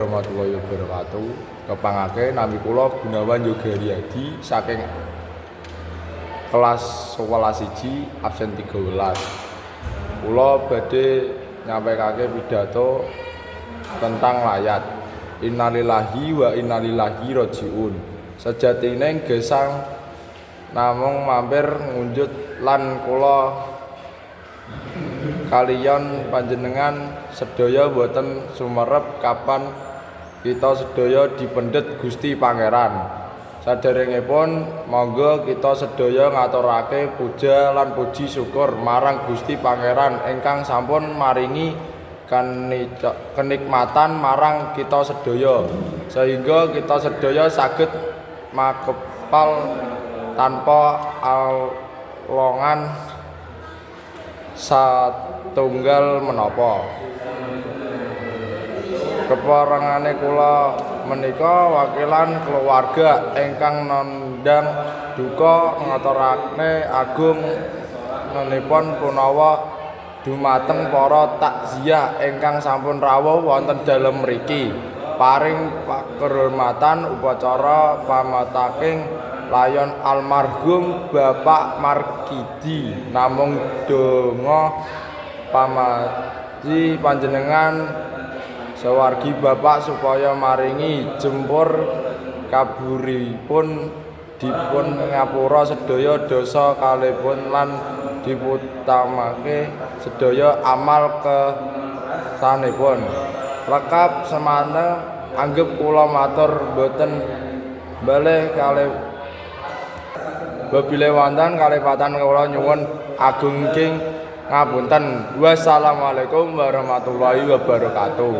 Warahmatullahi wabarakatuh. Kepangake nami kula Gunawan Yoga Riyadi saking kelas 11 1 absen 13. Kula badhe nyampekake pidato tentang layat. Innalillahi wa inna ilaihi rajiun. Sejatine gesang namung mampir ngunjuk lan kula kaliyan panjenengan sedaya boten sumerep kapan kita sedaya dipendhet Gusti Pangeran. Saderengipun monggo kita sedaya ngaturake puja lan puji syukur marang Gusti Pangeran ingkang sampun maringi kenikmatan marang kita sedaya sehingga kita sedaya saged makepal tanpa alongan satunggal menapa. Keparengane kula menika wakilan keluarga ingkang nandhang duka ngaturake agung ngenipun punawa dumateng para takziah ingkang sampun rawuh wonten dalem mriki. Paring pakurmatan upacara pametaking layon almarhum Bapak Markidi, namung donga pamaji panjenengan sawargi Bapak supaya maringi jempur kaburipun, dipun ngapura sedaya dosa kalebon lan diputamake sedaya amal kesanipun. Lekap semanten anggep kula matur, boten baleh kalih bilih wonten kalepatan kula nyuwun agunging ngapunten. Wassalamualaikum warahmatullahi wabarakatuh.